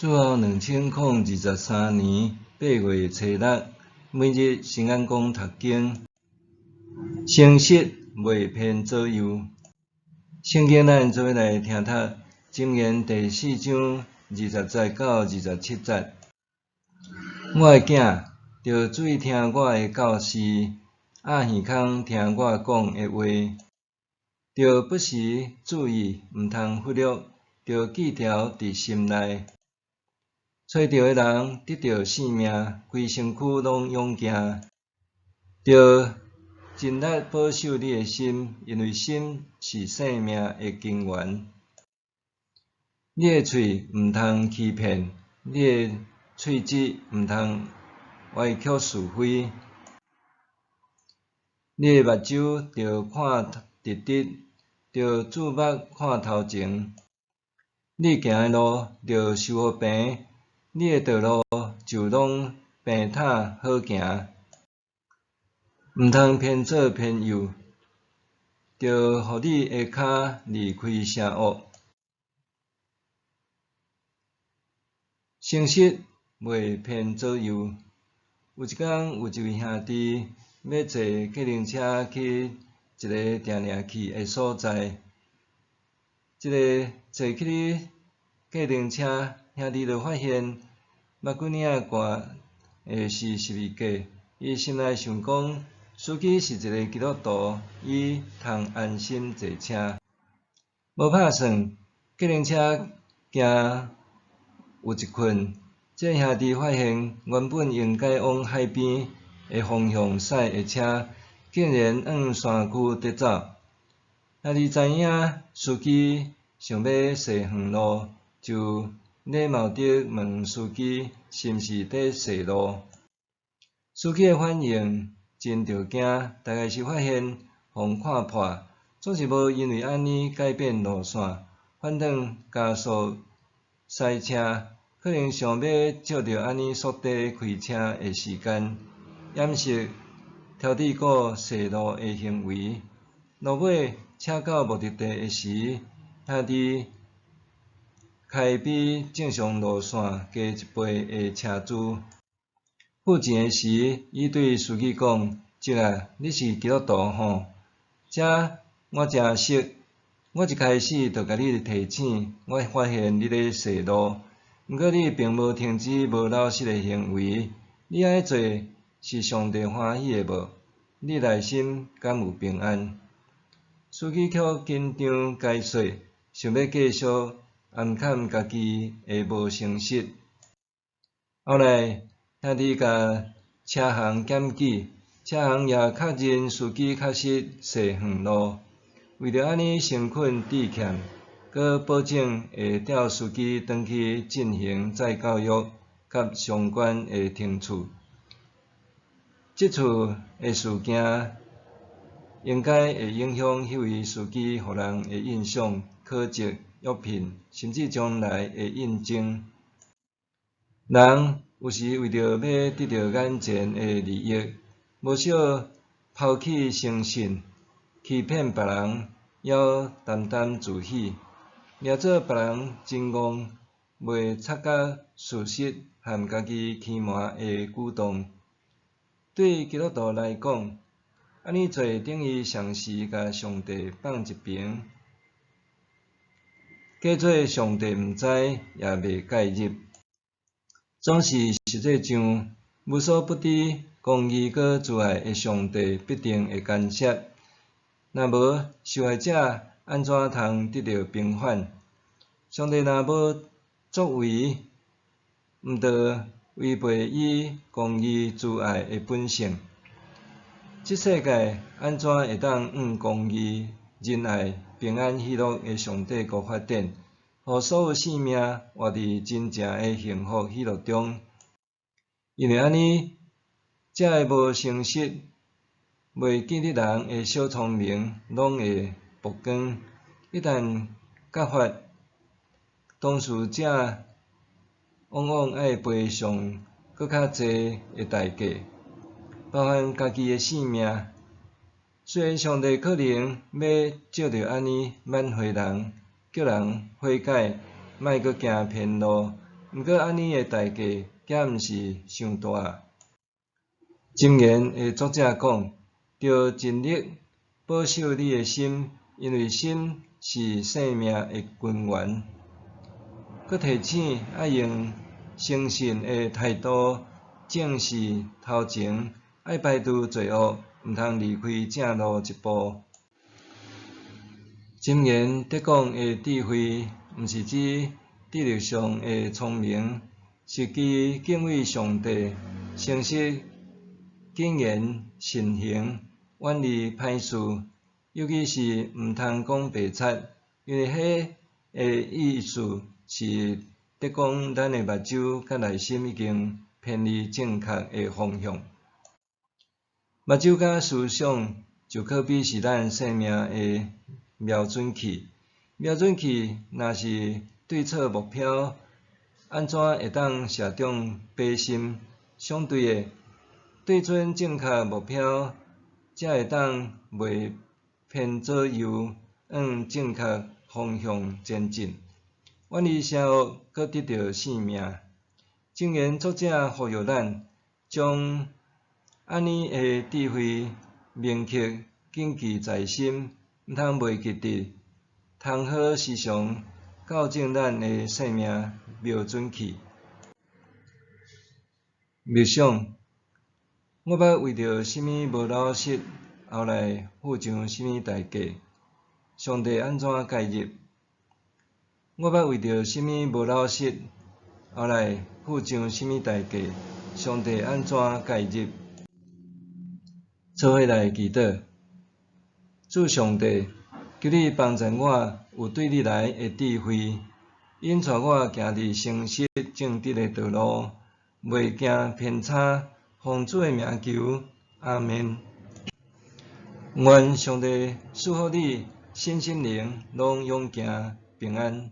主後2023年8月初六，每日新眼光讀經，誠實袂騙左右。聖經咱做伙來聽讀箴言第四章二十節到二十七節。我的囝，著注意聽我的教示，掩耳孔聽我講的話，著不時注意，毋通忽略，著記牢佇心內。揣著的人得著性命，規身軀攏勇健。著盡力保守你的心，因為心是性命的根源。你的喙毋通欺騙，你的喙舌毋通歪曲是非。你的目睭著看直直，著注目看頭前。你行的路著修予平，你的道路就攏平坦好行。毋通偏左偏右，著予你的跤離開邪惡。誠實袂騙左右。有一工，有一位兄弟欲坐計程車去一个定定去的所在。這个坐起咧計程車，兄弟就發現目鏡仔掛的是十字架，伊心內想講，司機是一个基督徒，伊通安心坐車。無拍算，計程車行有一困，這兄弟發現原本應該往海邊的方向駛的車，竟然往山區佇走。兄弟知影司機想欲踅遠路，就禮貌地問司機是毋是佇踅路。司機的反應真著驚，大概是發現予看破，總是無因為按呢改變路線，反轉加速駛車，可能想欲藉著按呢縮短開車的時間，掩飾挑鐵鼓踅路的行為。落尾車到目的地的時，兄弟開比正常路線加一倍的車資。付錢的時，伊對司機講：叔啊，你是基督徒吼？這我誠熟。我一開始就共你提醒，我發現你咧踅路，毋過你並無停止無老實的行為。你按呢做是上帝歡喜的無？你內心敢有平安？司機卻緊張解說，想欲繼續掩藏家己的無誠實。後來，兄弟共車行檢舉，車行也確認司機確實踅遠路。為著按呢誠懇致歉，閣保證會調司機轉去進行再教育佮相關的懲處。這次的事件應該會影響彼位司機予人的印象、考績、約聘，甚至將來的應徵。人有時為著欲得著眼前的利益，無少拋棄誠信，欺騙別人，猶沾沾自喜，掠做別人真戇，袂察覺事實和家己欺瞞的舉動。對基督徒來講，按呢做等於同時共上帝放一邊，假做上帝毋知，也袂介入。總是實際上無所不知、公義閣慈愛的上帝必定會干涉。若無受害者按怎通得著平反？上帝若無作為，毋著違背伊公義慈愛的本性。這世界按怎會當往公義、仁愛、平安、喜樂的上帝國發展，予所有生命活佇真正的幸福喜樂中？因為按呢，這个無誠實、袂記得人的小聰明，攏會曝光。一旦揭發，當事者往往愛賠償閣較濟的代價，包含家己的性命。雖然上帝可能欲藉著按呢挽回人，叫人悔改，莫閣行偏路，毋過按呢的代價，敢毋是傷大？箴言的作者講，著盡力保守你的心，因為心是生命的根源。閣提醒愛用誠信的態度正視頭前，愛排除罪惡，毋通離開正路一步。箴言咧講的智慧，毋是指智力上的聰明，是基於敬畏上帝、誠實、謹言慎行、遠離歹事，尤其是毋通講白賊，因為彼个意思是咧講咱的目睭佮內心已經偏離正確的方向。目睭佮思想就可比是咱生命的瞄準器，瞄準器若是對錯目標，按怎會當射中靶心？相對的，對準正確目標，才會當袂偏左右，向正確方向前進。遠離邪惡，閣得著性命。箴言作者呼籲咱，將按呢的智慧銘刻謹記在心，毋通袂記得，通好時常校正咱的生命瞄準器。默想，我捌為著啥物無老實，後來付上啥物代價？上帝按怎介入？我捌為著啥物無老實，後來付上啥物代價？上帝按怎介入？做伙來祈禱，主上帝，求你幫助我有對你來的智慧，引帶我行佇誠實正直的道路，袂行偏差。奉主的名求，阿們。願上帝賜福你，身心靈攏勇健平安。